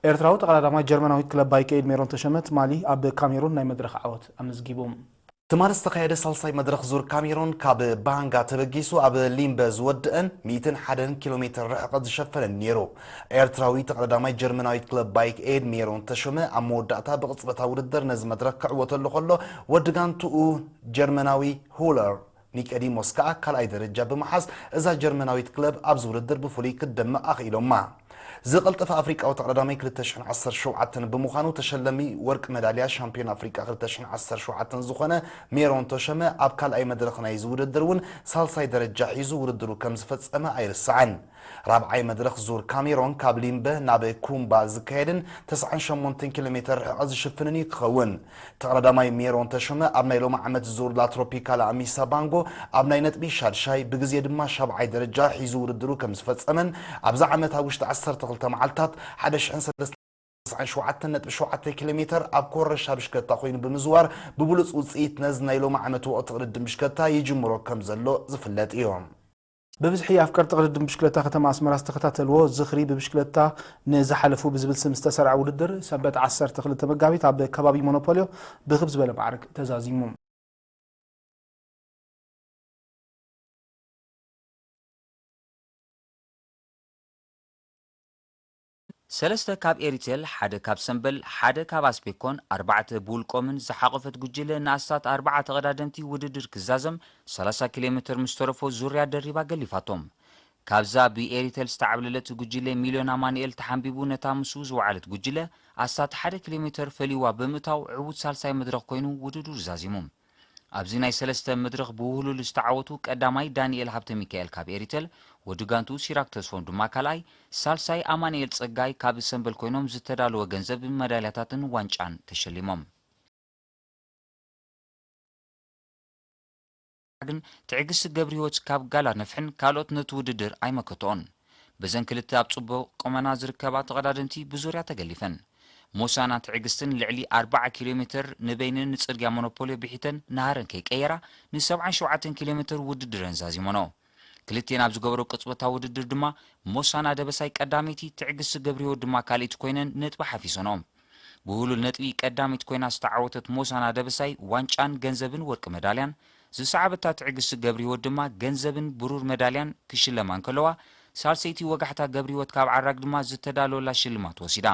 ኤርትራዊ ተቐዳዳማይ ጀርመናዊት ክለብ ባይክ ኤድ ሜሮን ተሸመ ትማሊ ኣብ ካሜሩን ናይ መድረኽ ዓወት ኣመዝጊቡ። ትማሊ ዝተኻየደ ሳልሳይ መድረኽ ዙር ካሜሩን ካብ ባሃንጋ ተበጊሱ ኣብ ሊምበ ዝወድእን ሚእትን ሓደን ኪሎ ሜትር ርሕቐት ዝሸፈነን ነይሩ። ኤርትራዊ ተቐዳዳማይ ጀርመናዊት ክለብ ባይክ ኤድ ሜሮን ተሾመ ኣብ መወዳእታ ብቕጽበታዊ ውድድር ነዚ መድረኽ ክዕወተሉ ከሎ፣ ወዲ ጋንትኡ ጀርመናዊ ሁለር ኒቆዲሞስ ከኣ ካልኣይ ደረጃ ብምሓዝ፣ እዛ ጀርመናዊት ክለብ ኣብዚ ውድድር ብፍሉይ ክትደምቕ ኣኽኢሎማ። ዝቐልጠፈ ኣፍሪቃዊ ተቐዳዳማይ ክልተ ሽሕን ዓሰርተ ሸውዓተን ብምዃኑ፣ ተሸለሚ ወርቂ መዳልያ ሻምፒዮን ኣፍሪቃ ክልተ ሽሕን ዓሰርተ ሸውዓተን ዝኾነ ሜሮን ተሸመ ኣብ ካልኣይ መድረኽ ናይዚ ውድድር እውን ሳልሳይ ደረጃ ሒዙ ውድድሩ ከም ዝፈጸመ ኣይርሳዕን። ራብዓይ መድረኽ ዙር ካሜሮን ካብ ሊምበ ናብ ኩምባ ዝካየድን ተስዓን ሸሞንተን ኪሎ ሜትር ርሕቐት ዝሽፍንን እዩ ክኸውን። ተቐዳዳማይ ሜሮን ተሾመ ኣብ ናይ ሎሚ ዓመት ዙር ላትሮፒካላ ኣሚሳ ባንጎ ኣብ ናይ ነጥቢ ሻድሻይ፣ ብግዜ ድማ ሻብዓይ ደረጃ ሒዙ ውድድሩ ከም ዝፈጸመን፣ ኣብዚ ዓመት ኣብ ውሽጢ ዓሰርተ ክልተ መዓልታት ሓደ ሽሕን ሰለስተ ሚእትን ተስዓን ሸውዓተን ነጥቢ ሸውዓተ ኪሎ ሜትር ኣብ ኮረሻ ብሽክለታ ኮይኑ ብምዝዋር፣ ብብሉጽ ውጽኢት ነዚ ናይ ሎሚ ዓመት ወቕቲ ቅድድም ብሽክለታ ይጅምሮ ከም ዘሎ ዝፍለጥ እዩ። ብብዝሒ ኣፍቀርቲ ቅድድም ብሽክለታ ከተማ ኣስመራ ዝተኸታተልዎ ዝኽሪ ብብሽክለታ ንዝሓለፉ ብዝብል ስም ዝተሰርዐ ውድድር፣ ሰንበት ዓሰርተ ክልተ መጋቢት ኣብ ከባቢ ሞኖፖልዮ ብኽብ ዝበለ ማዕርግ ተዛዚሙ። ሰለስተ ካብ ኤሪቴል፣ ሓደ ካብ ሰምበል፣ ሓደ ካብ ኣስቤኮን ኣርባዕተ ብውልቆምን ዝሓቖፈት ጉጅለ ንኣስታት ኣርብዓ ተቐዳደምቲ ውድድር ክዛዘም ሰላሳ ኪሎ ሜትር ምስ ተረፎ ዙርያ ደሪባ ገሊፋቶም። ካብዛ ብኤሪቴል ዝተዓብለለት ጉጅለ ሚልዮን ኣማኑኤል ተሓንቢቡ ነታ ምስኡ ዝወዓለት ጉጅለ ኣስታት ሓደ ኪሎ ሜትር ፈልይዋ ብምእታው ዕዉት ሳልሳይ መድረኽ ኮይኑ ውድድሩ ዛዚሙ። ኣብዚ ናይ ሰለስተ መድረኽ ብውህሉል ዝተዓወቱ ቀዳማይ ዳንኤል ሃብተሚካኤል ካብ ኤሪቴል፣ ወዲ ጋንትኡ ሲራክ ተስፎም ድማ ካልኣይ፣ ሳልሳይ ኣማኑኤል ጸጋይ ካብ ሰምበል ኮይኖም ዝተዳለወ ገንዘብ መዳልያታትን ዋንጫን ተሸሊሞም። ግን ትዕግስቲ ገብረህይወት ካብ ጋላ ነፍሕን ካልኦት ነቲ ውድድር ኣይመከትኦን። በዘን ክልተ ኣብ ጽቡቕ ቁመና ዝርከባ ተቐዳደምቲ ብዙርያ ተገሊፈን። ሞሳና ትዕግስትን ልዕሊ ኣርባዓ ኪሎ ሜትር ንበይነን ንጽርግያ ሞኖፖልዮ ብሒተን ናህረን ከይቀየራ ን ሰብዓን ሸውዓተን ኪሎ ሜትር ውድድረን ዛዚመንኦ። ክልቲኤን ኣብ ዝገበሮ ቅጽበታዊ ውድድር ድማ ሞሳና ደበሳይ ቀዳመይቲ፣ ትዕግስቲ ገብረህይወት ድማ ካልኣይቲ ኮይነን ነጥቢ ሓፊሰንኦ። ብውህሉል ነጥቢ ቀዳመይቲ ኮይና ዝተዓወተት ሞሳና ደበሳይ ዋንጫን ገንዘብን ወርቂ መዳልያን፣ ዝሰዓበታ ትዕግስቲ ገብረህይወት ድማ ገንዘብን ብሩር መዳልያን ክሽለማ እንከለዋ፣ ሳልሰይቲ ወጋሕታ ገብረህይወት ካብ ዓራግ ድማ ዝተዳለወላ ሽልማት ወሲዳ።